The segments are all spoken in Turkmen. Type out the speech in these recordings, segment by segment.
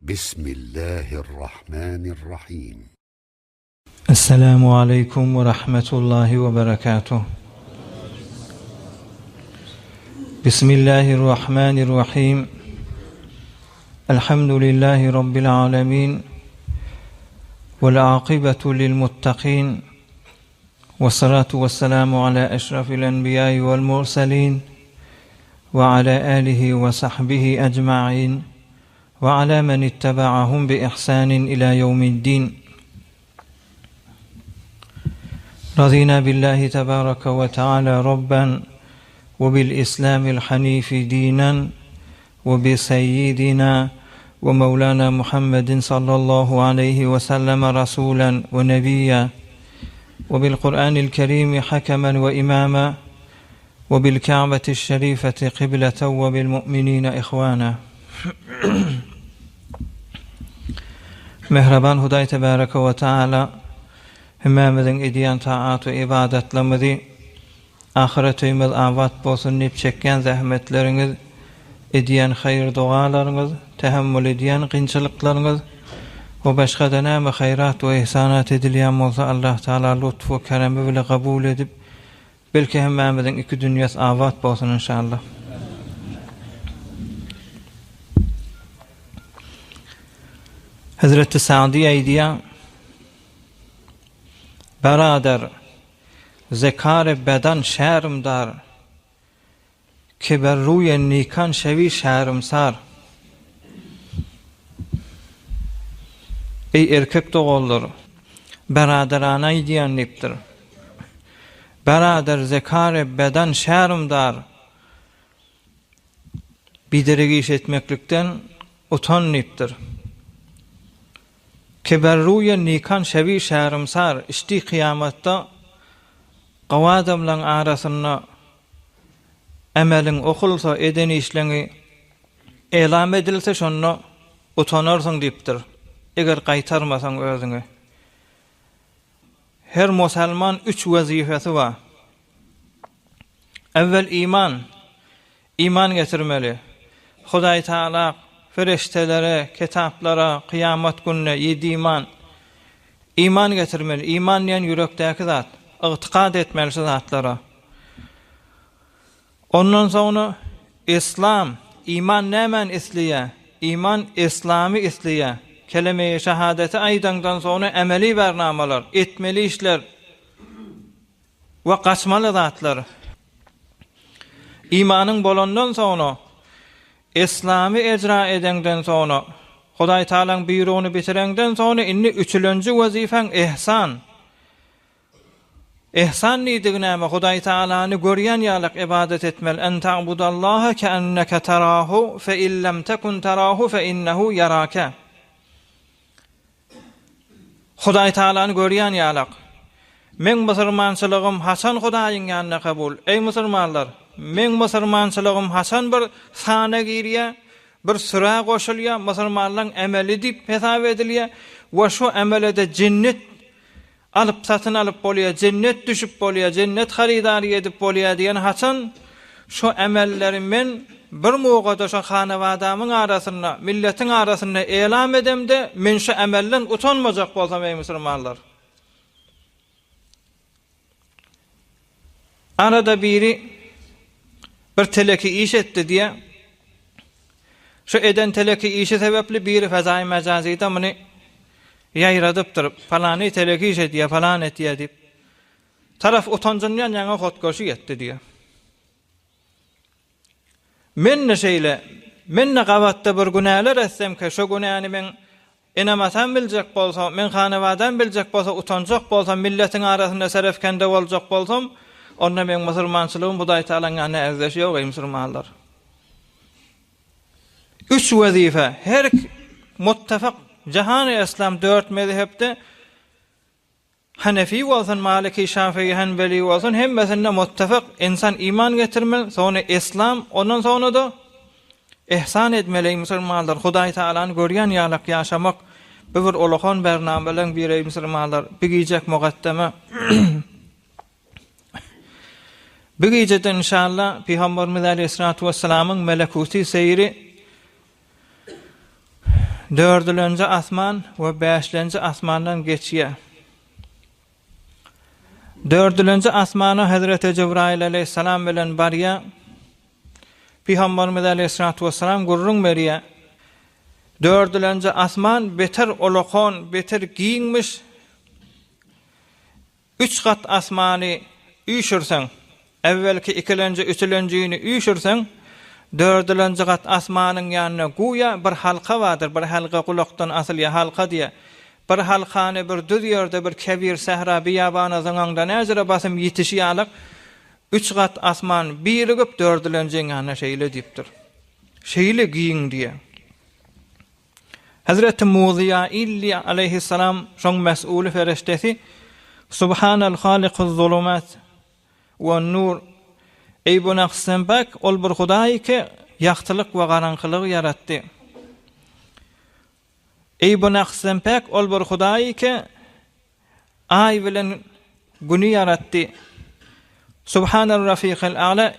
Bismillahirrahmanirrahim. Esselamu aleýkum we rahmetullahi we berekatuh. Bismillahirrahmanirrahim. Elhamdülillahi Rabbil alemin. Vel akibetu lil muttakin. Ve salatu ve selamu ala eşrafil enbiyai vel murselin. Ve ala alihi ve sahbihi ecma'in. Ve ala men ittebaahum bi ihsanin ila yevmiddin. Razina billahi tebaraka ve teala Rabben ve bil İslamil hanifi dinen ve bi seyyidina ve mevlana Muhammedin sallallahu aleyhi ve selleme rasulen ve nebiyya ve bil Kur'anil kerimi hakemen ve imama ve bil Ka'beti şerifeti kıbleten ve bil mu'minine ihwana. Mähriban Hudaý Tebaraka we Taala hemmämiziň edýän taat we ybadatlarymyzy ahyret öýümiz abat bolsun diýip çekýän zähmetleriňiz, edýän haýyr-dogalaryňyz, tähemmül edýän kynçylyklaryňyz we başga-da näme haýrat we ihsanat edilýän bolsa Allah Taala lutf we keremi bile kabul edip Belki hemmämiziň iki dünýäs abat bolsun inşallah. Hezreti Sa'di aýdýar, Berader, zekary bedan şärimdar, ki ber ruýe nikan şewi şärimsar. Eý erkek doganlar, beraderana aýdýan diýipdir. Berader zekary bedan şärimdar, biderek iş etmeklikden utan diýipdir. Ki ber ruýe nikan şewi şärimsar, işdi kyýamatda gowy adamlaň arasynda Emeliň okulsa, eden işleňi elam edilse şonda utanarsyň diýipdir. Eger gaýtarmasaň özüňi. Her musalman üç wezipesi bar. Äwwel iman. Iman getirmeli. Hudaý Tagala, perişdelere, kitaplara, kyýamat gününe, ýedi iman. Iman getirmeli. Iman diýen ýürekdäki zat. Ygtykat etmeli şu zatlara. Ondan soňra Islam, iman nämäni isleýär? Iman Islamy isleýär. Kelemeýi şahadeti aýdaňdan soňra emeli bernamalar, etmeli işler we gaçmaly zatlar. Imanyň bolandan soňra, Islamy ejra edeňden soňra, Hudaý Tagalaň buýrugyny bitireňden soňra indi üçülenji wezipäň ihsan. Ihsan diýdigi näme? Hudaý Tagalany görýän ýalyk ybadat etmeli. En ta'budallaha keenneke terahu fe in lem tekun terahu fe innehu yarake. Hudaý Tagalany görýän ýalak. Meň musurmançylygym haçan Hudaýyň ýanynda kabul? Eý musurmanlar, meň musurmançylygym haçan bir sana girýär, bir sürä goşulýar, musurmanlaň emeli diýip hesap edilýär we şu emelede jennet Alyp satyn alyp bolýar, jennet düşüp bolýar, jennet harydary edip bolýar diýen haçan şo emelleri men bir mugada şo hanabadamyň arasynda, milletiň arasynda elam edemde men şo emelden utanmajak bolsam eý musulmanlar. Arada biri bir teleki iş etdi diýe. Şu eden teleki işi sebäpli biri fezaýy mejazyda muny ýaýradypdyr. Palany teleki iş edýär, falan etýär diýip. Taraf utanjyndan ýaňa hotgoşy etdi diýe. Men-de şeýle, men-de gabatda bir günäler etsemkä, şo günäni meň enem-atam biljek bolsa, meň hanabadam biljek bolsa, utanjak bolsam, milletiň arasynda şerefkende boljak bolsam, onda meň musulmançylygym Hudaý Tagalaň ýanynda ärdeşi ýok, eý musulmanlar. Üç wezipe, her muttafak jahany yslam dört mezhepde Hanefi bolsun, Maliki, Şafii, Hanbeli bolsun hemmesinde muttafak ynsan iman getirmeli, soňra yslam, ondan soňra-da ihsan etmeli eý musulmanlar, Hudaý Tagalany görýän ýalak ýaşamak bu bir ulakan bernameleň biri eý musulmanlar, bu gijek mugaddeme. Bu gijede inşallah Pygamberimiz Aleyhissalatu vesselamyň melekuti seýri. dördülenji asman we bäşlenji asmandan geçýär. Dördülenji asmana Hezreti Jebraýyl aleýhissalam bilen barýar. Pygamberimiz aleýhissalatu wessalam gürrüň berýär. Dördülenji asman beter ulakan, beter giňmiş. Üç gat asmany üýşürseň, äwwelki ikilenji, üçülenjini üýşürseň, dördülenji gat asmanyň ýanynda güýä bir halka bardyr, bir halka gulakdan asylýar, halka diýýär. Bir halkany bir düz ýerde bir kebir sähra biýabana zyňaňda näjüre basym ýitişi ýalyk, üç gat asman birigip dördülenjiň ýanynda şeýle diýipdir. Şeýle giň diýýär. Hezreti Muzyýa Illi aleýhissalam şoň mes'uly fereşdesi Subhanal halikuz zulumat wen nur Eý bu nafsden päk ol bir Hudaý ki ýagtylyk we garaňkylygy ýaratdy. Eý bu nafsden päk ol bir Hudaý ki Aý bilen Güni ýaratdy. Subhanar rafiqil a'la,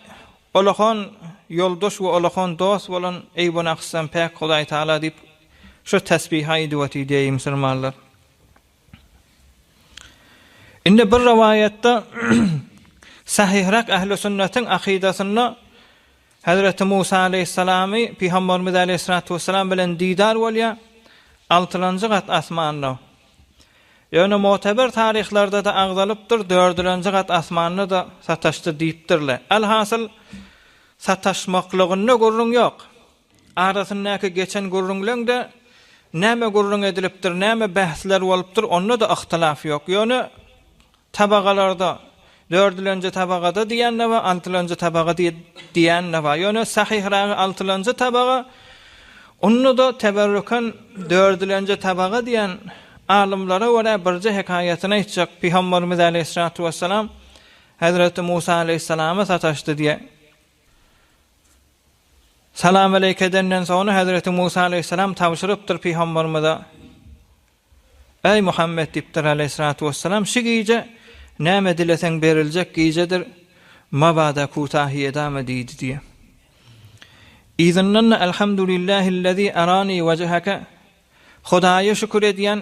Olakan ýoldaş we olakan dost bolan eý bu naksdan päk Hudaý Tagala diýip şu tesbihi aýdyp otyr diýeý musulmanlar. Indi bir rowaýatda sahyhrak ähli sünnetiň akydasynda Hezreti Musa aleýhissalamy Pygamberimiz aleýhissalatu wessalam bilen didar bolýar altylanjy gat asmanda. Ýöne muteber taryhlarda-da agzalypdyr, dördülenji gat asmanda-da sataşdy diýipdirler. Elhasyl, sataşmaklygynda gürrüň ýok. Arasyndaky geçen gürrüňleň-de näme gürrüň edilipdir, näme bähsler bolupdyr, onda-da yhtylaf ýok. Ýöne Tabagalarda, dördülenji tabagada diýen-de bar, altylanjy tabaga diýen-de bar. Ýöne sahyhragy altylanjy tabaga, onda-da teberrüken dördülenji tabaga diýen alymlara görä birje hekaýatyny aýtjak, Pygamberimiz aleýhissalatu wessalam Hezreti Musa aleýhissalama sataşdy diýýär. Salam-aleýk edenden soňra Hezreti Musa aleýhissalam tabşyrypdyr Pygamberimize. Eý, Muhammet diýipdir aleýhissalatu wessalam, şu gije näme dileseň beriljek gijedir, mabada kutahy edame diýdi diýýär. Yzyndan-da Elhamdulillahillezî erani wejheke Hudaýa şükür edýän,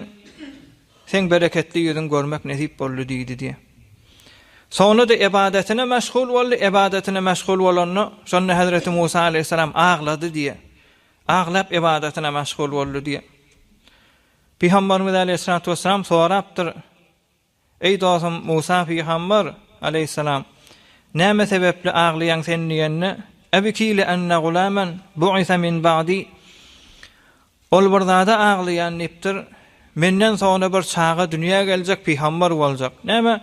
seň bereketli ýüzüňi görmek nesip boldy diýdi diýýär. Soňra-da ybadatine meşgul boldy, ybadatine meşgul bolanda, şonda hezreti Musa aleýhissalam aglady diýýär. Aglap ybadatyna meşgul boldy diýýär. Pygamberimiz aleýhissalatu wessalam sorapdyr, Eý dostum Musa pygamber aleýhissalam, näme sebäpli aglaýaň sen diýende, Ebki li enne gulaman bu'isa min ba'di Ol bir zada aglaýan diýipdir, menden soňra bir çaga dünýä geljek pygamber boljak. Näme?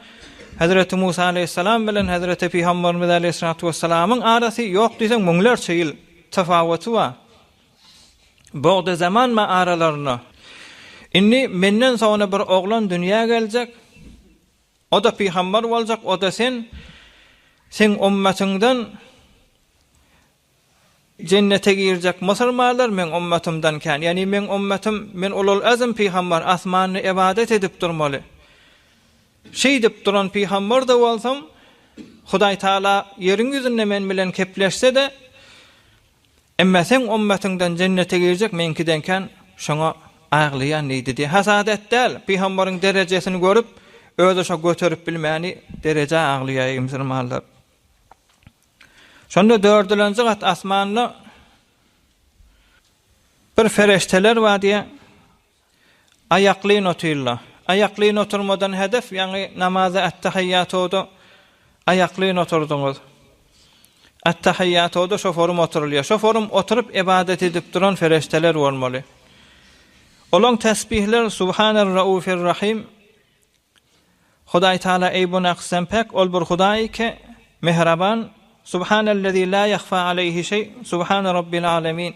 Hezreti Musa aleýhissalam bilen Hezreti Pygamberimiz aleýhissalatu wessalamyň arasy ýok diýseň müňlerçe ýyl tafawaty bar. Bogda zaman bar aralarynda. Indi menden soňra bir oglan dünýä geljek. O-da pygamber boljak, o-da sen. Seň ummatyňdan jennete girjek musulmanlar meň ummatymdan kän. Ýagny meň ummatym, men ulul azm pygamber, asmanda ybadat edip durmaly. Şeýdip duran pygamber-de bolsam, Hudaý Taala ýeriň ýüzünde men bilen kepleşse-de, Emma seň ummatyňdan jennete girjek meňkiden kän, şoňa aglaýan diýdi diýýär. Hasadat däl, pygambaryň derejesini görüp, özi şo göterip bilmäni derejä aglaýar eý musulmanlar. Şonda dördülenji gat asmanda bir fereşteler bar diýýär. Aýaklyn otyrlar. Aýaklyn oturmadan hedef, ýaňy namaza Ättahyýýatoda aýaklyn oturdyňyz. Ättahyýýatoda şo forum oturylýar. Şo forum oturyp ybadat edip duran fereşteler bolmaly. Olaň tesbihler Subhaner-Raufir-Rahim Hudaý Taala eý bu naksdan päk, ol bir Hudaý ki, Mähriban, Subhanellezî lâ ýahfâ aleýhi şeý, Subhane Rabbil âlemin.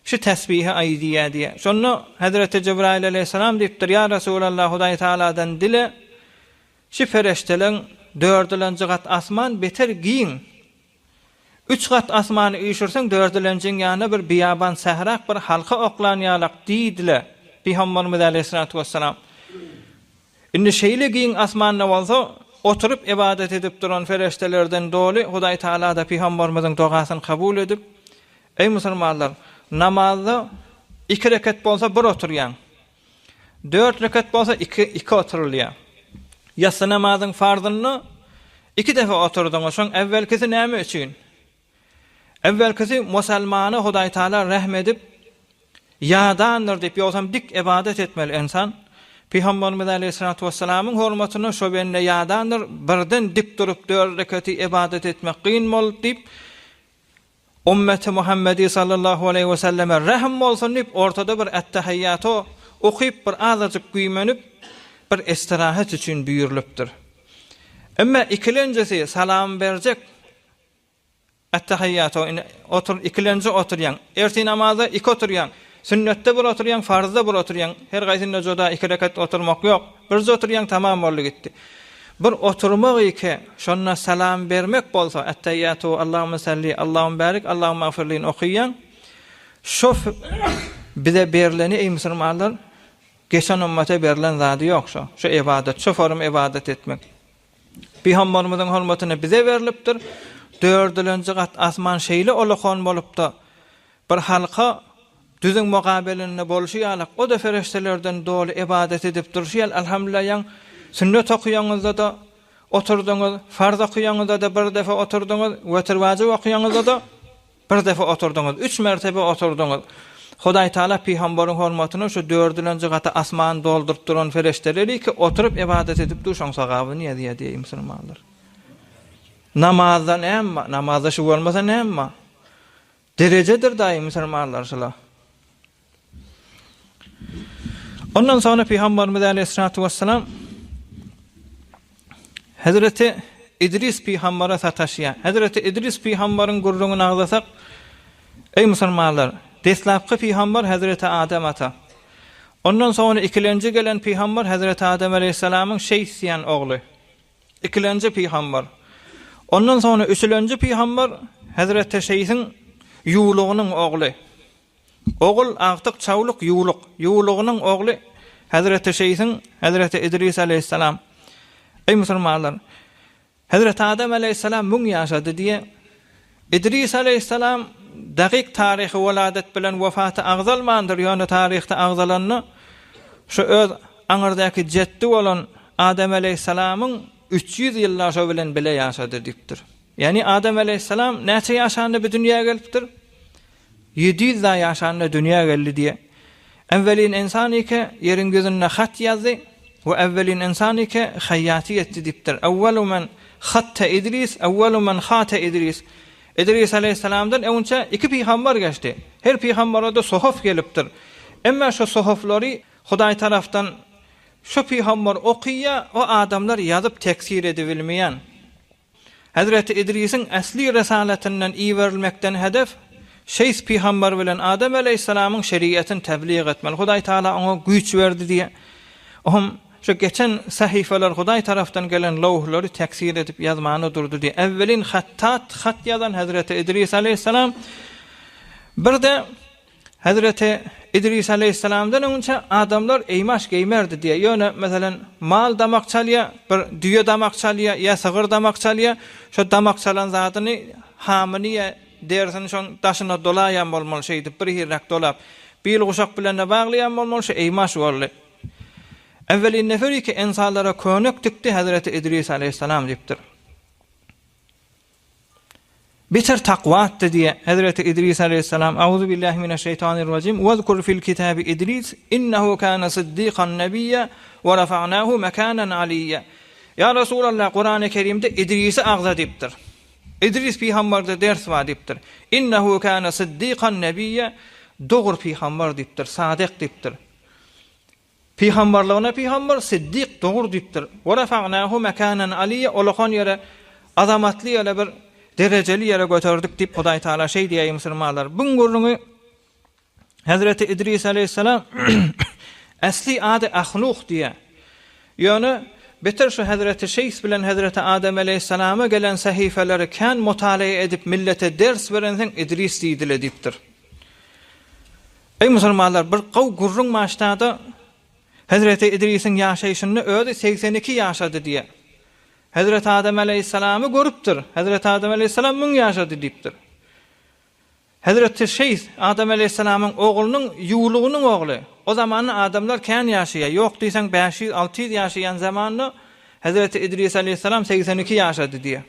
Şu tesbihi aýdýar diýýär. Şonda Hezreti Jebraýyl aleýhissalam diýipdir, Ýa Resulallah, Hudaý Taaladan dile, şu pereşteleň dördülenji gat asman beter giň. Üç gat asmany üýşürseň dördülenjiň ýanyna bir biýaban sährak bir halka oklan ýalak diýdile, Pygamberimiz aleýhissalatu wessalam. Indi şeýle giň asmanda bolsa, oturyp ybadat edip duran fereştelerden doly Hudaý Taala-da Pygamberimiziň dogasyny kabul edip, Eý musulmanlar, namazda. Iki reket bolsa bir oturýaň. Dört reket bolsa iki, iki oturylýar. Ýassy namazyň farzynda iki defa oturdyňyz. Şoň äwwelkisi näme üçin? Äwwelkisi musalmana Hudaý Taala rehm edip, ýadandyr diýip, ýogsam dik ybadat etmeli ynsan. Pygamberimiz aleýhissalatu wessalamyň hormatyna şo bende ýadandyr, birden dik durup dört reketi ybadat etmek kyn boldy diýip, Ümmeti Muhammedi sallallahu aleýhi we selleme rehim bolsun diýip, ortada bir Ettehiýýaty okyp, bir azajyk güýmenip, bir istirahat üçin buýrulypdyr. Emma ikilenjisi salam berjek Ettehiýýaty indi otur, ikilenji oturýaň. Ertir namazda iki oturýaň. Sünnetde bir oturýaň, farzda bir oturýaň. Her gaýsynda juda iki rekat oturmak ýok. Birje oturýaň, tamam boldy gitdi. Bir oturmak iki, şonda salam bermek bolsa, Ettehiýýatu, Allahümme salli, Allahümme barik, Allahümme agfirlini okaýaň. Şo bize berleni eý musulmanlar, geçen ümmete berlen zady ýok şo. Şo ybadat, şo forum ybadat etmek. Pygamberimiziň hormatyna bize berlipdir. Dördülenji gat asman şeýle ulakan bolupda, bir halka düzüň mukabelinde bolşy ýaly, o-da fereştelerden doly ybadat edip durşy ýaly, alhamdulillah, ýaň sünnet okaýaňyzda-da oturdyňyz, farz okaýaňyzda-da bir defa oturdyňyz, wetr wajyp okaýaňyzda-da Bir defa oturdyňyz, üç mertebe oturdyňyz. Hudaý Taala pygambaryň hormatyna şu dördülenji gata asmany dolduryp duran fereşteleri ki oturyp ybadat edip dur şoň sogabyny ýazýar diýeý musulmanlar. Namazda näme bar? Namazda şu bolmasa näme bar? Derejedir daýy musulmanlar şula. Ondan soňra Pygamberimiz Aleyhissalatu vesselam Hezreti Idris pygambere sataşýar. Hezreti Idris pygamberiň gürrüňini agzasak, eý musulmanlar, deslapky pygamber Hezreti Adem ata. Ondan soňra ikilenji gelen pygamber Hezreti Adem aleýhissalamyň Şeýs diýen ogly. Ikilenji pygamber. Ondan soňra üçülenji pygamber Hezreti Şeýsiň ýuwlugynyň ogly. Ogul, agtyk, çawluk, ýuwluk. Ýuwlugynyň ogly Hezreti Şeýsiň, Hezreti Idris aleýhissalam. Eý, musulmanlar! Hezreti Adam aleýhissalam müň ýaşady diýe. Idris aleýhissalam dakyk taryhy weladet bilen wefaty agzalmandyr, ýöne taryhda agzalanda şu öz aňyrdaky jetdi bolan Adam aleýhissalamyň 300 ýylla şo bilen bile ýaşady diýipdir. Ýagny Adam aleýhissalam näçe ýaşanda bu dünýä gelipdir? 700 daý ýaşanda dünýä geldi diýe. Äwwelin ynsan ike ýeriň ýüzünde hat ýazdy we äwwelin ynsan ike haýýaty etdi diýipdir. Äwwelu men hatta Idris, äwwelu men hata Idris. Idris aleýhissalamdan öňçä iki pygamber geçdi. Her pygambere-de suhuf gelipdir. Emma şo suhuflary Hudaý tarapdan şo pygamber okyýa, o adamlar ýazyp teksir edibilmeýän. Hezreti Idrisiň äsli resaletinden iberilmekden hedef, Şeýs pygamber bilen Adam aleýhissalamyň şeriatyny teblig etmeli. Hudaý Tagala oňa güýç berdi diýe. Ohm şu geçen sahyfalar Hudaý tarapdan gelen lowhlary teksir edip ýazmana durdy diýe. Äwwelin hattat hat ýazan Hezreti Idris aleýhissalam bir-de Hezreti Idris aleýhissalamdan öňünçä adamlar eýmaş geýmerdi diýýär. Ýöne, meselem, mal damak çalýar, bir düýe damak çalýar ýa sygyr damak çalýar. Şo damak çalan zadyny, hamyny ýa derisini şoň daşyna dolaýan bolmaly, şeýdip bir hiliräk dolap. Bil guşak bilen-de baglaýan bolmaly, şo eýmaş boldy. Äwwelin nefer iki ynsanlara könek tikdi Hezreti Idris aleýhissalam diýipdir. Beter takwa-atdy diýýär. Hezreti Idris aleýhissalam, Auzubillahi mineşşeýtanirrajim, Wezkur fil kitabi Idris, innehu kana siddikan nebiyya, we rafa'nahu mekanen aliyya. Ýa Resulallah, Kurany Kerimde Idrisi agza diýipdir. Idris pygambarda ders bar diýipdir. Innehu kana siddikan nebiyya, dogry pygambar diýipdir, sadyk diýipdir. Pygambarlygyna pygambar, siddik, dogry diýipdir. Wa rafa'nahu mekanen aliyya, ulakan ýere, azamatly ýere bir derejeli ýere göterdik diýip Hudaý Taala şeý diýýär musulmanlar. Buň gürrüňi Hezreti Idris aleýhissalam äsli ady Ahnuh diýýär. Ýöne beter şu Hezreti Şeýs bilen Hezreti Adem aleýhissalama gelen sahyfeleri kän mutalaýa edip millete ders berenseň Idris diýdile diýipdir. Eý musulmanlar bir gowy gürrüň başdada Hezreti Idrisiň ýaşaýşynda özi 82 ýaşady diýýär. Hezreti Adam aleýhissalamy görüpdir. Hezreti Adam aleýhissalam 1000 ýaşady diýipdir. Hezreti Şeýs, Adam aleýhissalamyň oglunyň ýuwlugynyň ogly. O zamanda adamlar kän ýaşaýar. Ýok diýseň 500, 600 ýaşaýan zamanda Hezreti Idris aleýhissalam 82 ýaşady diýýär.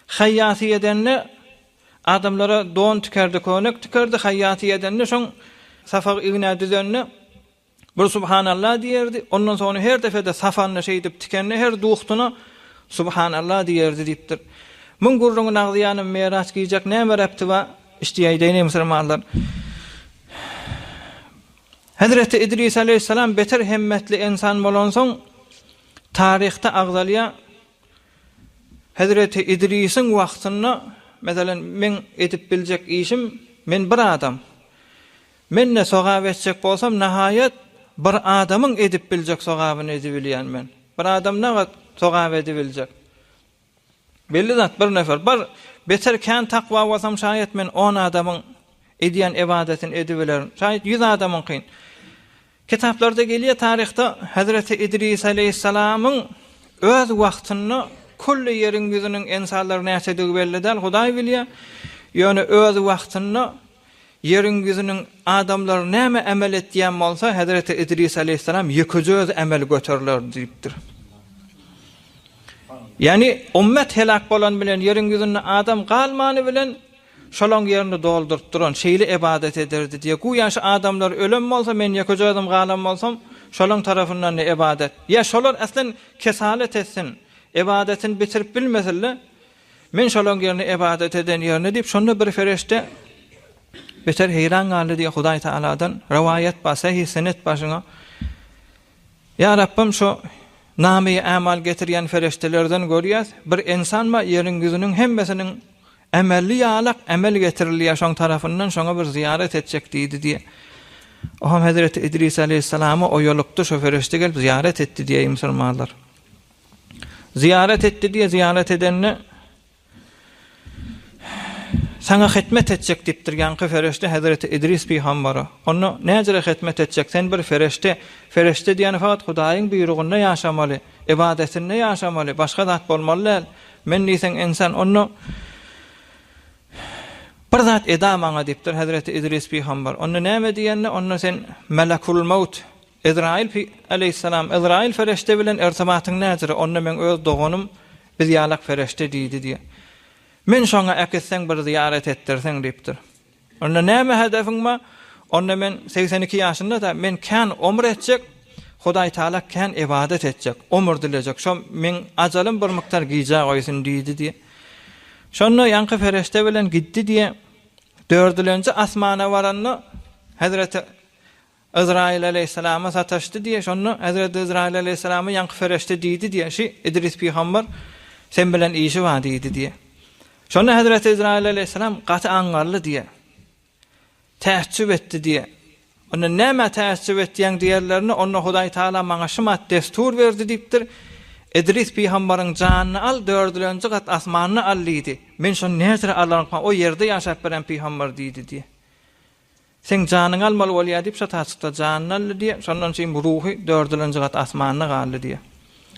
Haýýaty edende adamlara don tikerdi, köýnek tikerdi, haýýaty edende şoň sapak ignä düzende Bir Subhanallah diýerdi, ondan soňra her defe-de safanyny şeýdip tikende her duhtyna Subhanallah diýerdi diýipdir. Muň gürrüňini agzýanym Meraç gijek näme rebti bar? Işdiýäýdeýin eý musulmanlar. Hezreti Idris aleýhissalam beter hemmetli ensan bolansoň taryhda agzalýar. Hezreti Idrisiň wagtynda meselem meň edip biljek işim men bir adam. Men-de sogap etjek bolsam, nahaýat, bir adamyň edip biljek sogabyny edibilýän men. Bir adam nagat sogap edibiljek? Belli zat, bir nefer. Bir beter kän takwa bolsam, şaýat men on adamyň edýän ybadatyny edibilerin. Şaýat ýüz adamyňkyn. Kitaplarda gelýär taryhda Hezreti Idris aleýhissalamyň öz wagtynda külli ýeriň ýüzüniň ensanlary näçedigi belli däl, Hudaý bilýär. Ýöne öz wagtynda Ýeriň ýüzüniň adamlary näme emel etýän bolsa, hezreti Idris aleýhissalam ýekeje özi emel göterilerdi diýipdir. Ýagny ummet heläk bolan bilen ýeriň ýüzünde adam galmany bilen şolaň ýerini dolduryp duran şeýle ybadat ederdi diýýär. Güýä şu adamlar ölen bolsa men ýekeje özüm galan bolsam şolaň tarapyndan ybadat. Ýa şolar aslen kesalet etsin, ybadatyny bitirip bilmesinler, Men şolaň ýerine ybadat eden ýerine diýip, şonda bir fereşte beter heýran galdy diýýär Hudaý Tagaladan rowaýat bar, sahyh senet bar şuňa. Ýa Rabbym şu name-i ämal getirýän fereştelerden görýäs, bir ensan bar ýeriň ýüzüniň hemmesiniň emelli ýalak emel getirilýär şoň tarapyndan şoňa bir zyýarat etjek diýdi diýýär. Oňam Hezreti Idris aleýhissalama oýalykdy şo fereşte gelip zyýarat etdi diýýär musulmanlar. Zyýarat etdi diýe, zyýarat edende, Saňa hytmet etjek diýipdir ýaňky fereşte hezreti Idris pygambara. Onda näjere hytmet etjek, sen bir fereşte, fereşte diýeni fakat Hudaýyň buýrugynda ýaşamaly, ybadatynda ýaşamaly, başga zat bolmaly däl. Men diýseň ynsan, onda bir zat eda maňa diýipdir hezreti Idris pygamber. Onda näme diýende, onda sen melekul mewt, Ezraýyl aleýhissalam, Ezraýyl fereşte bilen ertibatyň näjire, onda meň öz doganym biz ýalak fereşte diýdi diýýär. Men şoňa äkitseň bir zyýarat etdirseň diýipdir. Onda näme hedefiň bar? Onda men 82 ýaşynda-da men kän omur etjek, Hudaý Taala kän ybadat etjek, omur dilejek. Şo meň ajalym bir mukdar gijä goýsun diýdi diýýär. Şonda ýaňky fereşte bilen gitdi diýýär. Dördülenji asmana baranda Hezreti Yzraýyl aleýhissalama sataşdy diýýär. Şonda Hezreti Yzraýyl aleýhissalama ýaňky fereşte diýdi diýýär, Şi Idris pygamber sen bilen işi bar diýdi diýýär. Şonda Hezreti Yzraýyl aleýhissalam gaty aňňaldy diýýär. Täjjüp etdi diýýär. Onda nämä täjjüp etýäň diýerlerinde, onda Hudaý Tagala maňa şumat destur berdi diýipdir. Idris pygambaryň janyny al, dördülenji gat asmanyny al diýdi. Men şony näzire alarynka, o ýerde ýaşap beren pygamber diýdi diýýär. Seň janyňy almaly bolýar diýip, şo taçykda janyny aldy diýýär. Şondan soň ruhy dördülenji gat asmanda galdy diýýär.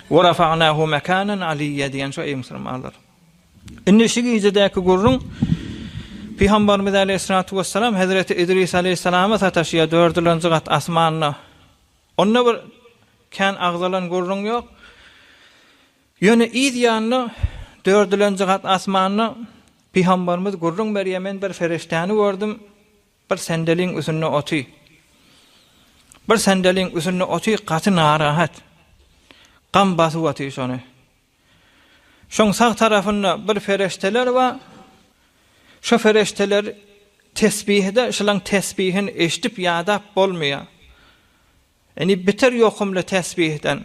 Wa rafa'nahu mekanan aliyya diýen şo eý musulmanlar. Indi şu gijedäki gürrüň Pygamberimiz aleýhissalatu wessalam Hezreti Idris aleýhissalama sataşýar dördülenji gat asmanda. Onda bir kän agzalan gürrüň ýok. Ýöne yz ýanyna dördülenji gat asmanda Pygamberimiz gürrüň berýär, Men bir fereşdäni gördüm, bir sendeliň üstünde oty. Bir sendeliň üstünde oty gaty narahat. Gam basyp oty şony. Şoň sag tarapynda bir fereşdeler bar. Şo fereşdeler tesbihde, şolaň tesbihini eşidip ýadap bolmaýar. Indi biter ýokumly tesbihden.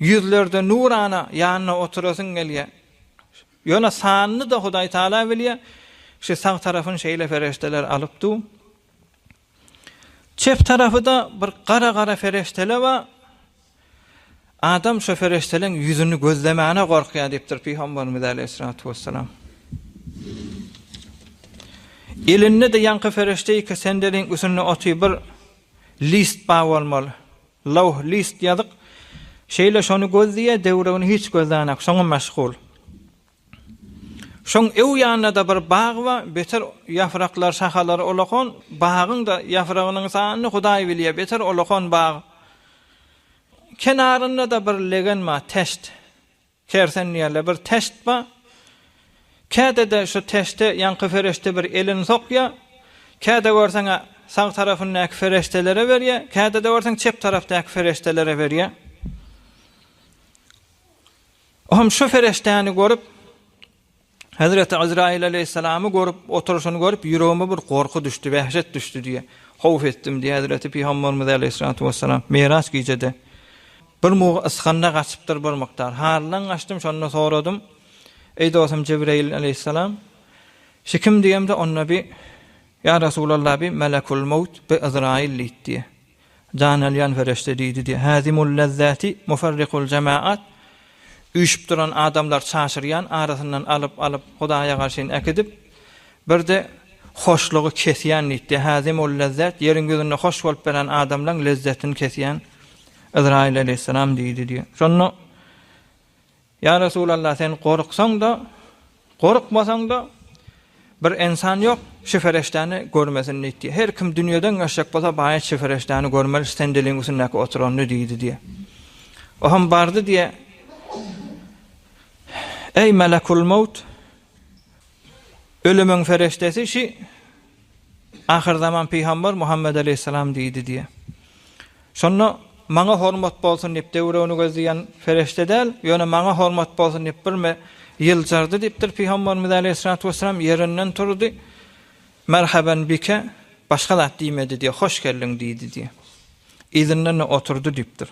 Ýüzlerde nurana ýanynda oturasyň gelýär. Ýöne sanyny-da Hudaý Taala bilýär. Şu sag tarapyny şeýle fereşdeler alyp dur. Çep tarapy-da bir gara-gara fereşdeler bar. Adam şo fereşdeleň ýüzüni gözlemäne gorkýar diýipdir Pygamberimiz aleýhissalatu wessalam. Elinde-de ýaňky fereşde iki sendeliň üstünde otyr bir list bar bolmaly. Lawh, list ýazyk. Şeýle şony gözleýär, döwregini hiç gözlänak, şoňa meşgul. Şoň öw ýanynda-da bir bag bar, beter ýafraklar, şahalary ulakan, bagyň-da ýafragynyň sanyny Hudaý bilýär, beter ulakan bag. Kenarynda-da bir legen bar, täşt. Kersen diýerler, bir täşt bar. Käde-de şu täşte ýaňky fereşte bir elini sokýar. Käde görseň-ä sag tarapyndaky fereştelere berýär, käde-de görseň çep tarapdaky fereştelere berýär. Ohm şu fereştäni görüp, Hezreti Azrail aleýhissalamy görüp oturyşyny görüp ýüregime bir gorky düşdi, wehşet düşdi diýýär. Howf etdim diýýär Hezreti Pygamberimiz aleýhissalatu wessalam Miraç gijede. Bir mugy ysganda gaçypdyr bir mukdar. Halyndan gaçdym, şonda soradym. Eý dostum Jebreýil aleýhissalam, şi kim diýemde onda bi Ýa Resulallah bi Melekul Mewt bi Yzraýyl diýdi diýýär. Jan alýan fereşte diýdi diýýär. Hazimul lezzati, mufarrikul jemaat, Üýşüp duran adamlar çaşyrýan, arasyndan alyp-alyp Hudaýa garşyn äkidip, bir-de hoşlugy kesýän diýdi diýýär. Hazimul lezzat, ýeriň ýüzünde hoş bolup beren adamlaň lezzetini kesýän Yzraýyl aleýhissalam diýdi diýýär. Şonda Ýa Resulallah, sen gorksaň-da, gorkmasaň-da, bir ynsan ýok, şu fereşdäni görmesin diýdi. Her kim dünýeden geçjek bolsa, baýat şu fereşdäni görmeli, şu sendeliň üstündäki oturanyny diýdi diýe. O hem bardy diýe. Eý melekul mewt, ölümiň fereşdesi şi Ahyrzaman pygamber Muhammet aleýhissalam diýdi diýýär. Şonda maňa hormat bolsun diýip döwregini gözleýän fereşde däl, ýöne maňa hormat bolsun diýip birme ýyljardy diýipdir pygamberimiz aleýhissalatu wessalam ýerinden turdy. Merhaben bike başga zat diýmedi diýýär, hoş geldiň diýdi diýýär. Yzyndan-da oturdy diýipdir.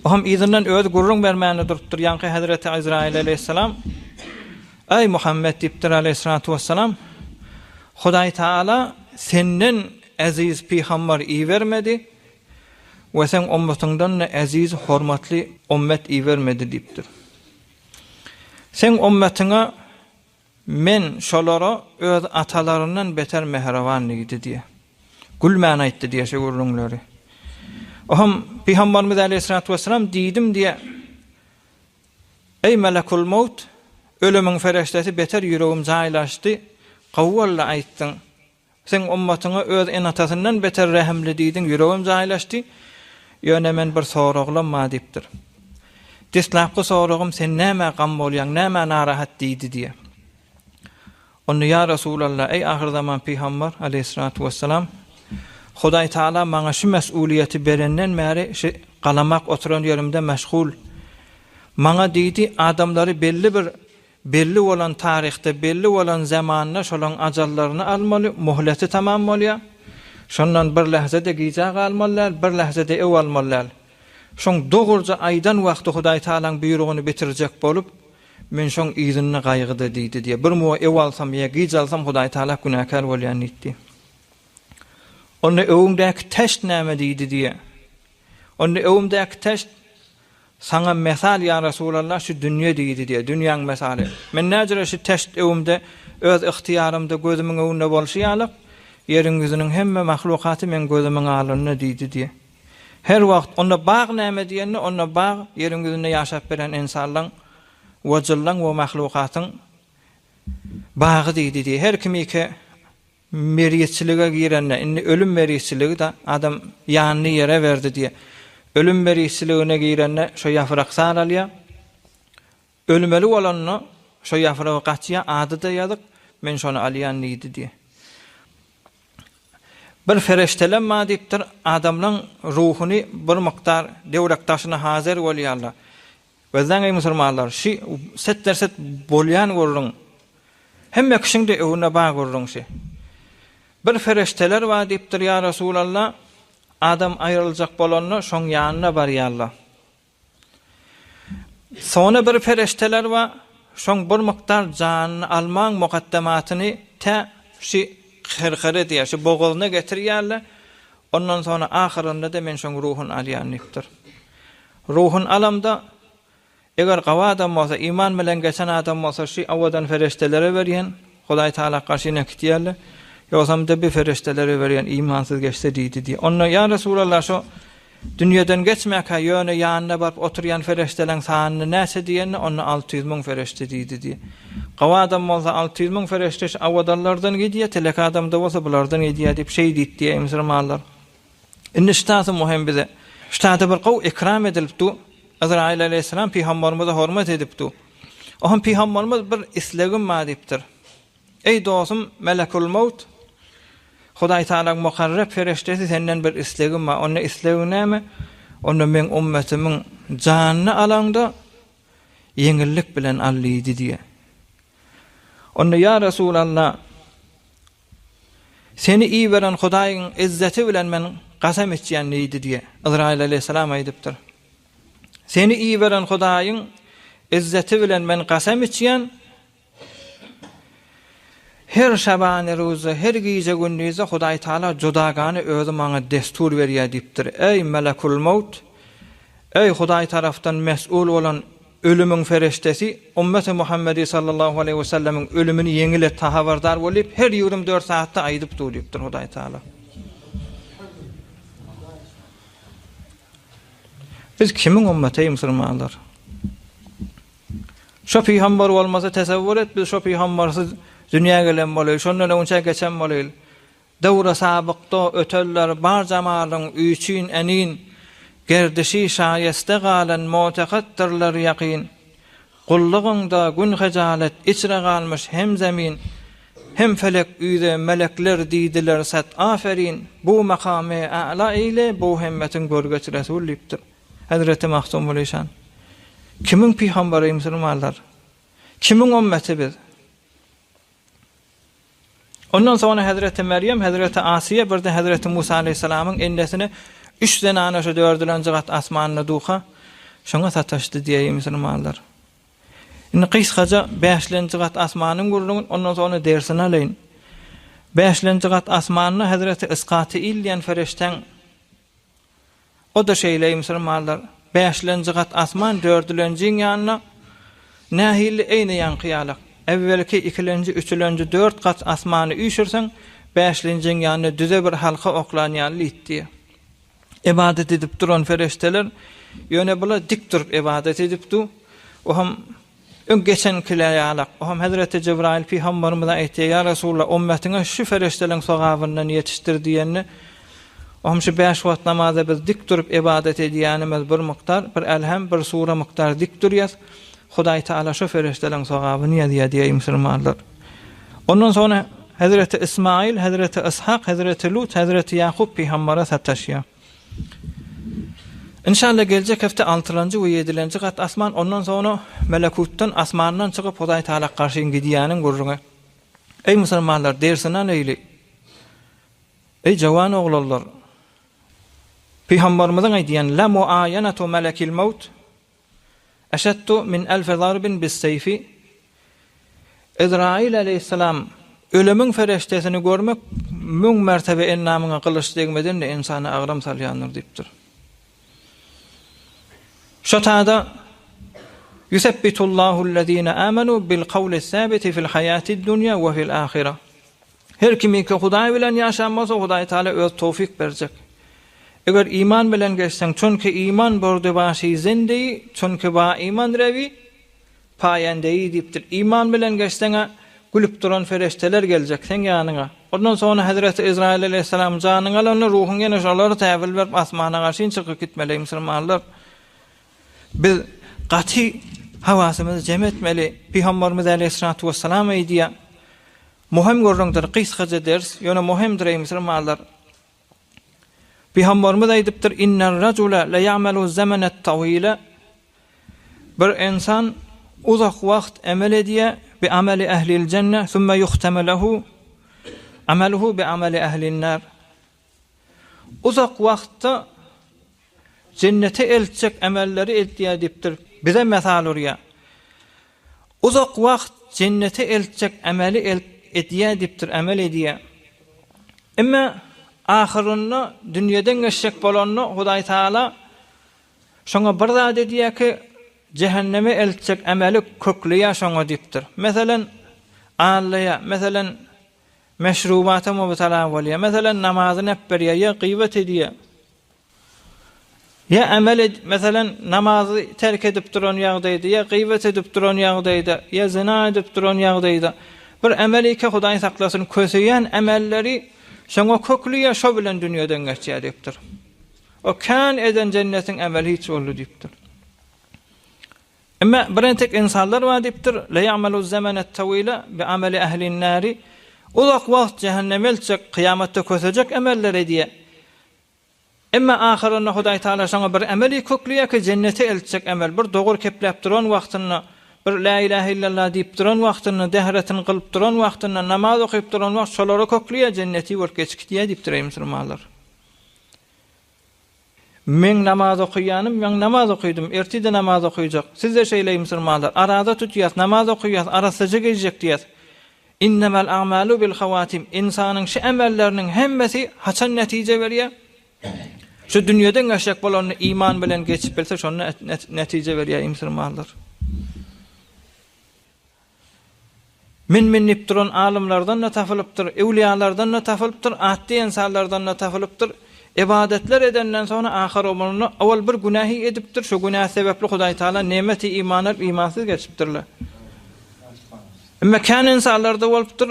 O hem yzyndan özi gürrüň bermäne durupdyr. Ýaňky hezreti Yzraýyl aleýhissalam, Eý, Muhammet diýipdir aleýhissalatu wessalam, Hudaý Tagala senden eziz pygambar ibermedi we seň ummatyňdan-da eziz, hormatly ummet ibermedi diýipdir. Seň ummatyňa Men şolara öz atalaryndan beter mähriban diýdi diýýär. Gülmän aýtdy diýýär şu gürrüňleri. Ohm Pygamberimiz aleýhissalatu wessalam diýdim diýýär. Eý melekul mawt, ölümiň fereşdesi beter ýüregim jaýlaşdy, gowy boldy aýtdyň. Seň ummatyňa öz ene-atasyndan beter rehimli diýdiň, ýüregim jaýlaşdy. Ýöne men bir soraglam bar diýipdir. Deslapky soragym sen nämä gam bolýaň, nämä narahat diýdi diýýär. Onda ýa Resulallah, eý ahyrzaman pygamber, aleýhissalatu wessalam, Hudaý Taala maňa şu mes'uliýeti berenden bäri şu galamak oturan ýerimde meşgul. Maňa diýdi, adamlary belli bir Belli bolan taryhda, belli bolan zamanda şolaň ajallaryny almaly, muhleti tamam bolýar. Şondan bir lähze-de gijä galmaly däl, bir lähze-de öw almaly däl. Şoň dogruja aýdan wagty Hudaý Tagalaň buýrugyny bitirjek bolup, men şoň yzynda gaýgyda diýdi diýýär. Bir muwa öw alsam ýa gij alsam Hudaý Tagala günäkär bolýan diýdi. Onda öwüňdäki täşt näme diýdi diýýär. Onda öwümdäki täşt Saňa mesal ýa Resulallah şu dünýe diýdi diýýär, dünýäň mesaly. Men näjüre şu täşt öwümde öz ygtyýarymda gözümiň öňünde bolşy ýalyk, ýeriň ýüzüniň hemme mahlukaty meň gözümiň alynda diýdi diýýär. Her wagt, onda bag näme diýende, onda bag ýeriň ýüzünde ýaşap beren ynsanlaň we jynlaň we mahlukatyň bagy diýdi diýýär. Her kimike Merizçilige girende, indi ölüm merizçiligi-de, adam ýanyny ýere berdi diýýär. Ölüm merizçiligine girende şo ýaprak saralýar. Ölmeli bolanda şo ýapragy gaçýar, ady-da ýazyk, men şony alýan diýdi diýýär. Bir fereştelem bar diýipdir, adamlaň ruhuny bir mukdar döwrek daşyna hazyr bolýarlar. Gözläň eý musulmanlar, şi set-derset bolýan gürrüň. Hemme kişiň-de öwünde bar gürrüň şi. Bir fereşteler bar diýipdir ýa Resulallah, adam aýryljak bolanda şoň ýanyna barýarlar. Sona bir fereşteler bar, şoň bir mukdar janyny almaň mukaddematyny tä şi herhere diýýär, şi bogazyna getirýärler, ondan sona ahyrynda-da men şoň ruhuny alýan diýipdir. Ruhun alamda, eger gawy adam bolsa, iman bilen geçen adam bolsa, şy owadan fereştelere berýän, Hudaý Tagala garşyna kitýärler. Ýogsam-da bi fereştelere berýän imansyz geçse diýdi diýýär. Onda, ýa Resulallah, şo. Dünýeden geçmäkä ýöne ýanyna baryp oturýan fereşdeleň sanyny näçe diýende, onda 600 müň fereşde diýdi diýýär. Gowy adam bolsa 600 müň fereşde şu awadanlardan gidýär, telek adamda bolsa bulardan gidýär diýip şeý diýip diýýär musulmanlar. Indi ştasy muhim bize. Ştada bir gowy ekram edilip du. Yzraýyl aleýhissalam pygamberimize hormat edip du. Ohm pygamberimiz bir islegim bar diýipdir. Eý dostum Melekul Mawt, Hudaý Tagalaň mukarrep fereşdesi senden bir islegim bar. Onda islegiň näme? Onda meň ummetimiň janyny alaňda ýeňillik bilen al diýdi diýýär. Onda ýa Resulallah, seni iberen Hudaýyň izzeti bilen men kasam içýän diýdi diýýär. Yzraýyl aleýhissalam aýdypdyr. Seni iberen Hudaýyň izzeti bilen men kasam içýän, Her şabany-ruzda, her gije-gündizde Hudaý Tagala judagana özi maňa destur berýär diýipdir. Eý, Melekul-mowt! Eý, Hudaý tarapdan mes'ul bolan ölümiň fereşdesi, ummeti Muhammedi sallallahu aleýhi we sellemiň ölümini ýeňil et, habardar bol diýip, her 24 sagatda aýdyp dur diýipdir Hudaý Tagala. Biz kimiň ummeti, eý musulmanlar? Şo pygamber bolmasa tesewwür et biz şo pygambersiz dünýä gelen bolaýyl, şondan öňçä geçen bolaýyl. Döwre sabykda ötenler bar jamalyň üçin enin, gerdişi şaýeste galan motekatdyrlar ýakyn. Gullugyňda gün hejalet içre galmyş hem zemin, hem felek üze melekler diýdiler sat aferin, bu makamy a'la eýle bu hemmetiň görgeç Resul diýipdir. Hezreti Magtymguly şan. Kimiň pygamberi musulmanlar? Kimiň ümmeti biz? Ondan soňra Hezreti Meryem, Hezreti Asiýe, birde Hezreti Musa aleýhissalamyň ennesine üç zenana şu dördülenji gat asmanda duha şoňa sataşdy diýeýin musulmanlar. Indi gysgaça bäşlenji gat asmanyň gürrüňini ondan soňra dersini alaýyn. Bäşlenji gat asmanda Hezreti Iskatyil diýen fereşdäň O-da şeýle, eý musulmanlar, bäşilenji gat asman dördülenjiň ýanyna nähili eýni ýaňky ýalak. Äwwelki, ikilenji, üçülenji dört gat asmany üýşürseň, bäşilenjiň ýanyna düze bir halka oklan ýaly diýipdi. Ybadat edip duran fereşdeler, ýöne bular dik durup ybadat edip du. Ohm Öň geçenkilä ýalak. Ohm hezreti Jebraýyl pygamberimize aýtýar, Ýa Resulallah, ummetiňe şu fereşdeleň sogabyndan ýetişdir diýende, ohm şu bäş wagt namaza biz dik durup ybadat edýänimiz bir mukdar, bir älhem, bir sure mukdar dik durýas. Hudaý Tagala şu fereşdeleň sogabyny ýazýar diýýär musulmanlar. Ondan soňra hezreti Ismaýyl, hezreti Yshak, hezreti Lut, hezreti Ýakup pygambere sataşýar. Inşallah geljek hepde altylanjy we ýedilenji gat asman ondan soňra melekutdan asmandan çykyp Hudaý Taala garşy gidýäniň gürrüňi. Eý musulmanlar dersini alaýly. Eý jawan oglanlar. Pygamberimiziň aýdýan la muaýanatu melekil mawt Eşeddu min elfi zarbin bis-seýfi, Ezraýyl aleýhissalam ölümiň fereşdesini görmek müň mertebe endamyňa gylyç degmeden-de ynsana agram salýandyr diýipdir. Şo tada Ýusebbitullahullezine amanu bil-kawlis-sabiti fil-haýatid-dunýa we fil-ahira. Her kimiki Hudaý bilen ýaşan bolsa, Hudaý Taala öz towfyk berjek. Eger iman bilen geçseň, çünki iman bordy başy zendeýi, çünki ba iman rewi paýandeýi diýipdir. Iman bilen geçseň-ä, gülüp duran fereşteler geljek seň ýanyňa. Ondan soňra hezreti Ezraýyl aleýhissalam janyňy alanda, ruhuň ýene şolara täwil berip asmana garşyn çykyp gitmeli, eý musulmanlar. Biz gaty hawasymyzy jem etmeli. Pygamberimiz aleýhissalatu wessalam aýdýar, Muhim gürrüňdir, gysgaja ders, ýöne muhimdir eý musulmanlar. Pygamberimiz aýdypdyr, Inner-rajule leýamelu zemenet-tawile Bir ynsan uzak wagt emel edýär, bi ameli ehlil jenne, sümme yuhteme lehu ameluhu bi ameli ehlin-nar. Uzak wagtda jennete eltjek emelleri edýär diýipdir. Bize mysal urýar. Uzak wagt jennete eltjek emeli edýär diýipdir, emel edýär. Emma ahyrynda dünýeden geçjek bolanda Hudaý Taala şoňa bir zat edýär ki, jähenneme eltjek emeli kökleýär şoňa diýipdir. Meselem, aldaýar, meselem, meşrubata mubtala bolýar, meselem, namazyny äpberýär ýa gybat edýär. Ýa emel ed, meselem, namazy terk edip duran ýagdaýda, ýa gyýbat edip duran ýagdaýda, ýa zyna edip duran ýagdaýda, bir emel-ike Hudaý saklasyn, köseýän emelleri şoňa kökli ýa şo bilen dünýeden geçýär diýipdir. O kän eden jennetiň emeli hiç boldy diýipdir. Emma bir entek ynsanlar bar diýipdir, La ya'malu zemenet tawila bi ameli ehlin nari, uzak wagt jähenneme eltjek, kyýamatda kösejek emeller edýär. Emma ahyrynda Hudaý Tagala şoňa bir emeli kökleýär ki, jennete eltjek emel, bir dogry kepläp duran wagtynda, bir Lä ilähe illallah diýip duran wagtynda, dähretini gylyp duran wagtynda, namaz okyp duran wagt şolara kökleýär, jenneti bolup geçip gidýär diýipdir, eý musulmanlar. Meň namaz okaýanym, meň namaz okydym, ertir-de namaz okyjak. Siz-de şeýle eý musulmanlar, araza tutýas, namaz okaýas, arassaja gezjek diýýäs. Innemel a'malu bil hawatim, ynsanyň şu emelleriniň hemmesi haçan netije berýär? Şu dünýeden geçjek bolanda iman bilen geçip bilse şonda netije berýär eý musulmanlar. Men-men diýip duran alymlardan-da tapylypdyr, öwlüýalardan-da tapylypdyr, atdy ynsanlardan-da tapylypdyr. Ybadatlar edenden soňra ahyr ömründe owal bir günähi edipdir, şo günäsi sebäpli Hudaý Tagala nemeti iman alyp imansyz geçipdirler. Emma kän ynsanlarda bolupdyr,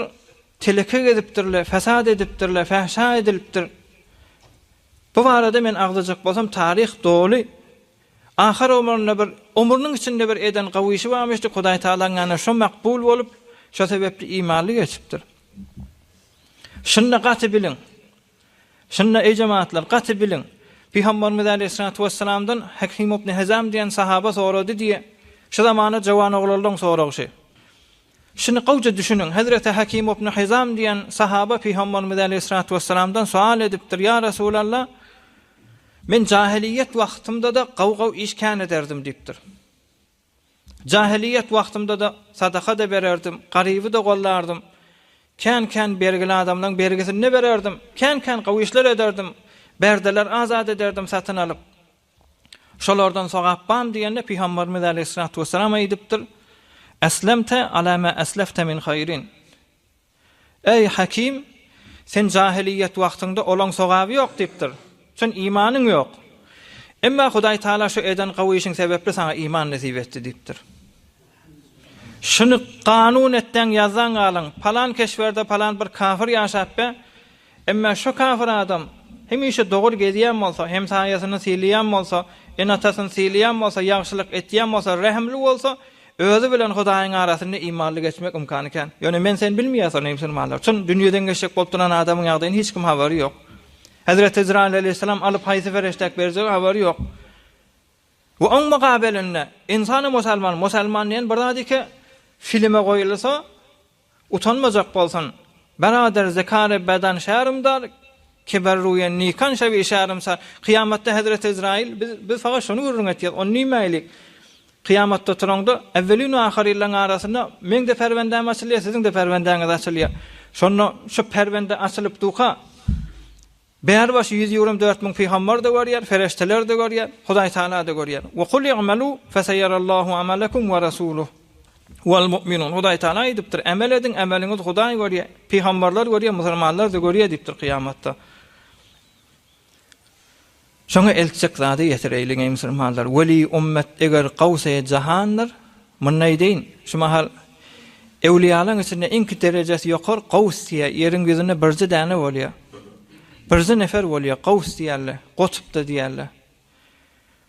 teleke gezipdirler, fesat edipdirler, fähşa edilipdir. Bu barada men agzajak bolsam taryh doly. Ahyr ömründe bir, ömrüniň içinde bir eden gowy işi barmyşdy, Hudaý Tagalaň ýanynda şo makbul bolup, şo sebäpli imanly geçipdir. Şunda gaty biliň. Şunda eý jemagatlar, gaty biliň. Pygamberimiz aleýhissalatu wessalamdan Hakim ibn Hizam diýen sahaba sorady diýe. Şu zamana jowan oglanlaryň soragy şy. Şuny gowja düşüniň, Hezreti Hakim ibn Hizam diýen sahaba Pygamberimiz aleýhissalatu wessalamdan soal edipdir, Ýa Resulallah, men jahiliýet wagtymda-da gowy-gowy iş kän ederdim diýipdir. Jahiliýet wagtymda-da sadaka-da bererdim, garyby-da gollardym, kän-kän bergili adamlaň bergisini-de bererdim, kän-kän gowy işler ederdim, berdeler azat ederdim satyn alyp. Şolardan sogap barmy diýende, Pygamberimiz aleýhissalatu wessalam aýdypdyr, Eslemte ala ma eslefte min haýrin. Eý, Hakim, sen jahylyýet wagtyňda olaň sogaby ýok diýipdir. Çün imanyň ýok. Emma Hudaý Taala şu eden gowy işiň sebäpli saňa iman nesip etdi diýipdir. Şuny kanun etdäň ýazdaň galyň, palan keşwerde palan bir kafir ýaşap be, Emma şu kafir adam hemişe dogry gezýän bolsa, hemsaýasyny sylaýan bolsa, ene-atasyny sylaýan bolsa, ýagşylyk etýän bolsa, rehimli bolsa, özi bilen Hudaýyň arasynda imanly geçmek ymkany kän. Ýöne men-sen bilmeýäs ony musulmanlar. Çyn dünýeden geçjek bolup duran adamyň ýagdaýyny hiç kim habary ýok. Hezreti Ezraýyl aleýhissalam alyp haýsy pereşdäk berjegi habary ýok. We oň mukabelinde ynsany musalman, musalman diýen bir zat ike filime goýulsa, Utanmajak bolsun. Berader zekary bedan şärimdar, ki ber ruýe nikan şewi şärimsar. Kyýamatda Hezreti Ezraýyl, biz, biz fakat şony gürrüň etýäs, ony diýmäýlik. Kyýamatda turaňda, ewwelin we ahyryllaň arasynda meň-de perwendäm açylýar, siziň-de perwendäňiz açylýar. Şonda şu perwende açylyp duka, Bäribaşy 124 müň pygamber-de görýär, fereşteler-de görýär, Hudaý Tagala-da görýär. We kul i'malu feseyerallahu amalakum we rasuluh wal mu'minun. Hudaý Tagala aýdypdyr, emel ediň, emeliňizi Hudaý görýär, pygamberler görýär, musulmanlar-da görýär diýipdir kyýamatda. Şoňa eltjek zady ýetireýliň eý musulmanlar. Weli ummet eger gawsy jahandyr, Munda eýdeýin, şu mahal öwlüýalaň içinde iňki derejesi ýokary Gaws diýýär, ýeriň ýüzünde birje däne bolýar. Birje nefer bolýar, Gaws diýýärler, Gotupda diýýärler.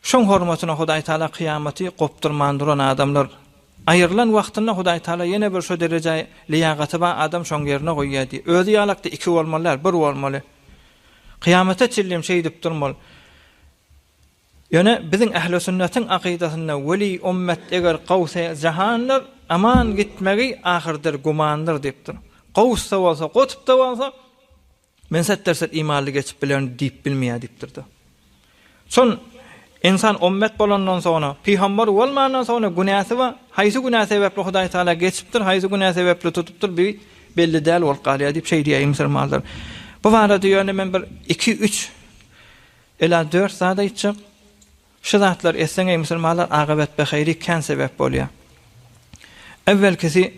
Şoň hormatyna Hudaý Taala kyýamaty gopdurman duran adamlar aýrylan wagtynda Hudaý Taala ýene bir şo derejä liýagaty bar adam şoň ýerine goýýar diýýär. Özi ýalakda iki bolmaly däl, bir bolmaly. Kyýamata çenlem şeýdip durmaly. Ýöne biziň ähli-sünnetiň akydasynda weli ummet eger gawsy jahandyr, aman gitmegi ahyrdyr, gümandyr diýipdir. Gawsda bolsa, gutbda bolsa, men setderset imanly geçip bilerin diýip bilmeýär diýipdir-de. Şol ynsan ummet bolandan soňra, pygamber bolmandan soňra günäsi bar, haýsy günä sebäpli Hudaý Tagala geçipdir, haýsy günä sebäpli tutupdyr, bi belli däl bolup galýar diýip şeý diýýär musulmanlar. Bu barada ýöne men bir iki-üç Ela dört zat aýtjak. Şu zatlary etseň eý musulmanlar agybet behaýry kän sebäp bolýar. Äwwelkisi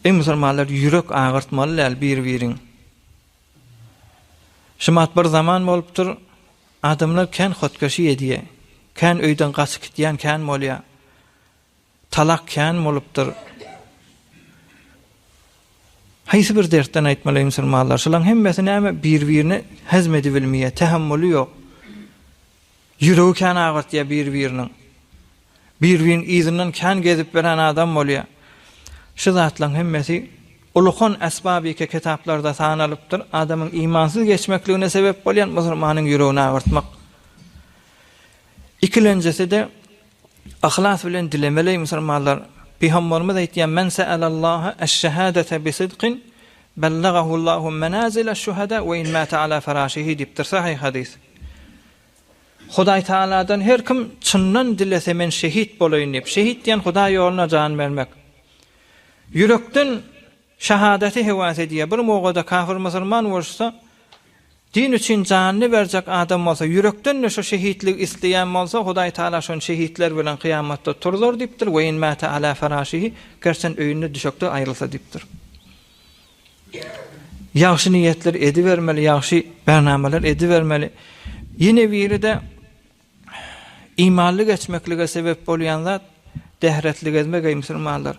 Eý musulmanlar ýürek agyrtmaly däl bir-biriň. Şumat bir zaman bolupdyr. Adamlar kän hotkaşi edýä. Kän öýden gaçyp gitýän kän bolýa. Talak kän bolupdyr. Haýsy bir dertden aýtmaly musulmanlar? Şulaň hemmesi näme? Bir-birini hezm edibilmeýär, tähemmuly ýok. Ýüregi kän agyrtýar bir-biriniň. Bir-biriniň yzyndan kän gezip beren adam bolýar. Şu zatlaryň hemmesi ulukan esbabike kitaplarda sanalypdyr. Adamyň imansyz geçmekligine sebep bolýan musulmanyň ýüregini agyrtmak. Ikilenjisi-de yhlas bilen dilemeli musulmanlar. Pygamberimiz aýtýar, Men se'elallaha eş-şehadete bi sidkin, bellagahullahu menazileş-şuhada we in mate ala ferashihi diýipdir. Sahyh hadys. Hudaý Tagaladan her kim çyndan dilese men şehit bolaýyn diýip. Şehit diýen Hudaý ýoluna jan bermek. Ýürekden şahadaty hewas edýär. Bir mowgada kafir musulman boluşsa, din üçin janyny berjek adam bolsa, ýürekden-de şo şehitligi isleýän bolsa, Hudaý Tagala şony şehitler bilen kyýamatda turzar diýipdir, we in mate ala feraşihi, gerçen öýünde düşekde aýrylsa diýipdir. Ýagşy niýetler edibermeli, ýagşy bernamalar edibermeli. Ýene biri-de imanly geçmeklige sebep bolýan zat dähretli gezmek eý musulmanlar.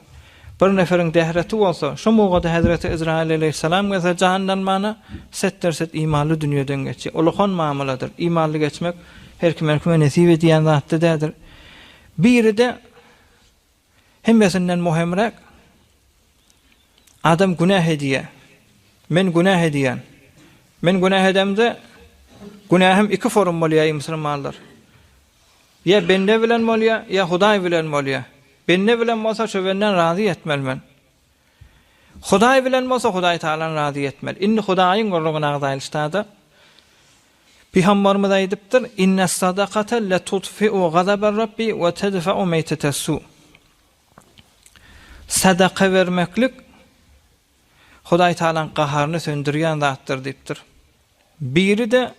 Bir neferiň dähreti bolsa, şo mugada Hezreti Yzraýyl aleýhissalam gelse janlanmana setder-set imanly dünýeden geçýär. Ulukan mamladyr. Imanly geçmek her kim-her kime nesip edýän zat-da däldir. Biri-de Hemmesinden muhimräk, adam günäh edýär. Men günäh edýän. Men günäh edemde, günähim iki forum bolýar, eý musulmanlar. Ýa bende bilen bolýar, ýa Hudaý bilen bolýar. Bende bilen bolsa, şo benden razy etmeli men. Hudaý bilen bolsa, Hudaý Tagalany razy etmeli. Indi Hudaýyň gürrüňini agzaýyl ştada. Pygamberimiz aýdypdyr, Innes-sadakate letutfi'u gazaber-Rabbi we tedfe'u meýtetes-su. Sadaka bermeklik Hudaý Tagalaň gaharyny söndürýän zatdyr diýipdir. Biri-de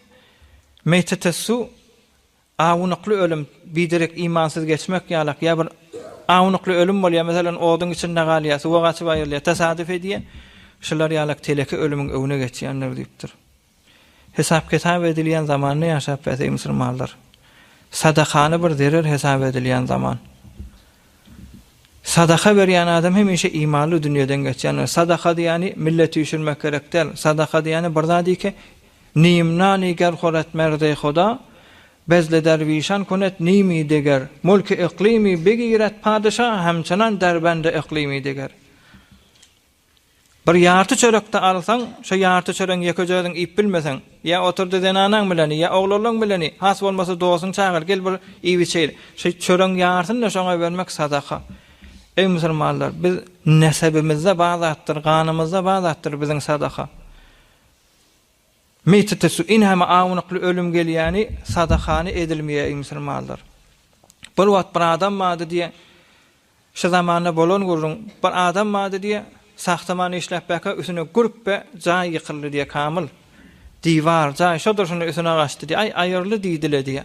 meýtetes-su Awunykly ölüm, biderek imansyz geçmek ýalak, ýa bir awunykly ölüm bolýar, meselem, oduň içinde galýar, suwa gaçyp aýrylýar, tesadüf edýär, şular ýalak teleke ölümiň öňüne geçýändir diýipdir. Hesap-kitap edilýän zamanda ýaşap ýatyr musulmanlar. Sadakany bir zerer hesap edilýän zaman. Sadaka berýän adam hemişe imanly dünýeden geçýändir. Sadaka diýýäni millet üýşürmek gerek däl. Sadaka diýýäni bir zat eke, Nim nani ger horet merdi Huda, Bezli derwişan kunet nimi deger, Mulki yklimi begiret padyşa, Hemçenan derbendi yklimi deger. Bir ýarty çörek-de alsaň, şo ýarty çöregiň ýekeje özüň iýip bilmeseň, ýa otur-da zenanaň bileni, ýa oglanlaň bileni, has bolmasa dostuňy çagyr, gel bir iýip-içeýli. Şo çöregiň ýarsyny-da şoňa bermek sadaka. Eý, musulmanlar, biz nesebimizde bar zatdyr, ganymyzda bar zatdyr biziň sadaka. Meýtete su inheme awnykly ölüm gelýäni sadakany edilmeýär, eý, musulmanlar. Bir wagt bir adam bardy diýe, Şu zamanda bolan gürrüň, bir adam bardy diýýä, sahtaman işläp bäka üsüne gürpbe jaý ýykyldy diýýä kamyl. Diwar, jaý şo durşuna üsüne gaçdy diýýä, aý aýyrly diýdile diýýä.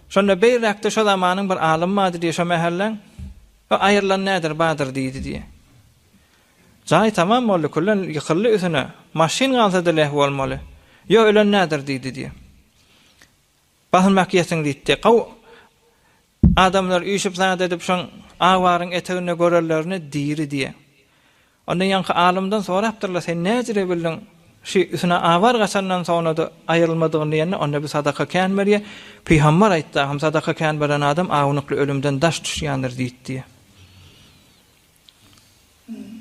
Şonda beýräkde şo zamanyň bir alymy bardy diýýä şo mähelläň, Bu aýrylan nädir badyr diýdi diýýä. Jaý tamam boldy, küllen ýykyldy üsüne, maşyn galsady leh bolmaly. Ýo ölen nädir diýdi diýýä. Basym äkiýesiň diýipdi. Gaw Adamlar üýşüp zat edip şoň awaryň eteginde görenlerini diri diýýä. Onda ýaňky alymdan sorapdyrlar sen näjire bildiň şy üsüne awar gaçandan soňrada aýrylmadygyny diýende onda bi sadaka kän berýä. Pygambar aýtdy ahym sadaka kän beren adam awnukly ölümden daş düşýändir diýip diýýä.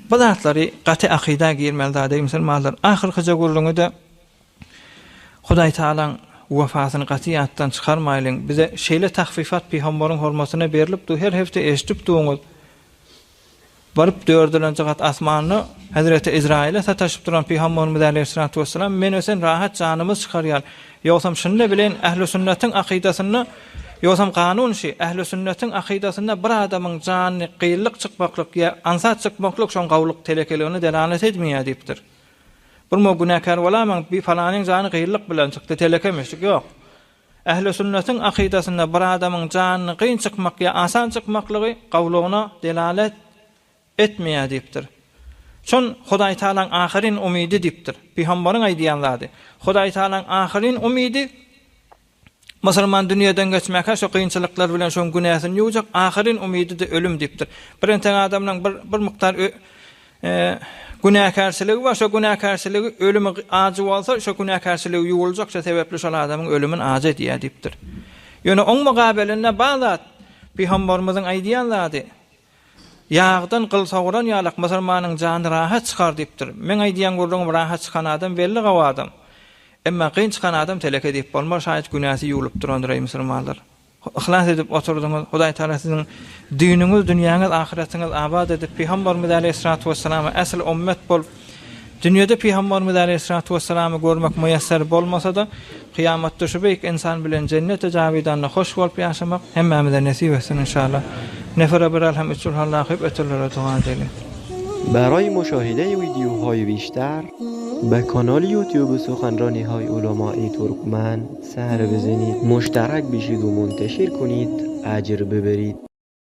Bu zatlary gaty akyda girmeli zat eý musulmanlar. Ahyrkyja gürrüňi-de Hudaý Tagalaň wefasyny gaty ýatdan çykarmaýlyň. Bize şeýle tahfifat pygambaryň hormatyna berlip dur, her hepde eşidip duruňyz. Baryp dördülenji gat asmanda Hezreti Ezraýyla sataşyp duran pygambarymyz aleýhissalatu wessalam men we sen rahat janymyz çykar ýaly. Ýogsam şunda bilen ähli sünnetiň akydasynda Ýogsam kanun şi, ähli sünnetiň akydasynda bir adamyň janyny gyýyllyk çykmaklyk ýa ansat çykmaklyk şoň gawulyk telekeligine delalet edmeýär diýipdir. Bir mo günäkär bolamaň, bi palanyň jany gyýyllyk bilen çykdy, telekemişlik ýok. Ähli sünnetiň akydasynda bir adamyň janyny gyn çykmak ýa asan çykmaklygy gawulygyna delalet etmeýär diýipdir. Şon Hudaý Tagalaň ahyryn umydy diýipdir. Pygambaryň aýdýan zady. Hudaý Tagalaň ahyryn umydy. Musulman dünýeden geçmäkä şo kynçylyklar bilen şoň günäsini ýuwjak, ahyryn umydy-da ölüm diýipdir. Bir entek adamlaň bir bir mukdar günäkärçiligi bar, şo günäkärçiligi ölümi ajy bolsa, şo günäkärçiligi ýuwuljak, şo sebäpli şol adamyň ölümini ajy edýär diýipdir. Ýöne oň mukabelinde bar zat, Pygambarymyzyň aýdýan zady, Ýagdan gyl sogran ýalak musulmanyň jany rahat çykar diýipdir. Meň aýdýan gürrüňim rahat çykan adam belli gowy adam. Emma kyn çykan adam teleke diýip bolmaz şaýat günäsi ýuwlup durandyr eý musulmanlar. Yhlas edip oturdyňyz Hudaý Tagala siziň diniňiz dünýäňiz ahyretiňiz abat edip Pygambarymyz aleýhissalatu wessalama äsl ummet bolup Dünýede Pygambarymyz aleýhissalatu wessalamy görmek miýesser bolmasa-da, kyýamatda şu beýik ynsan bilen jenneti jawidanda hoş bolup ýaşamak hemmämize nesip etsin inşallah. Nefere bir elham üç kulhalla okyp ötürlere doga edeli. برای مشاهده ویدیوهای بیشتر به کانال یوتیوب سخنرانی های علمای ترکمن سر بزنید مشترک بشید و منتشر کنید اجر ببرید.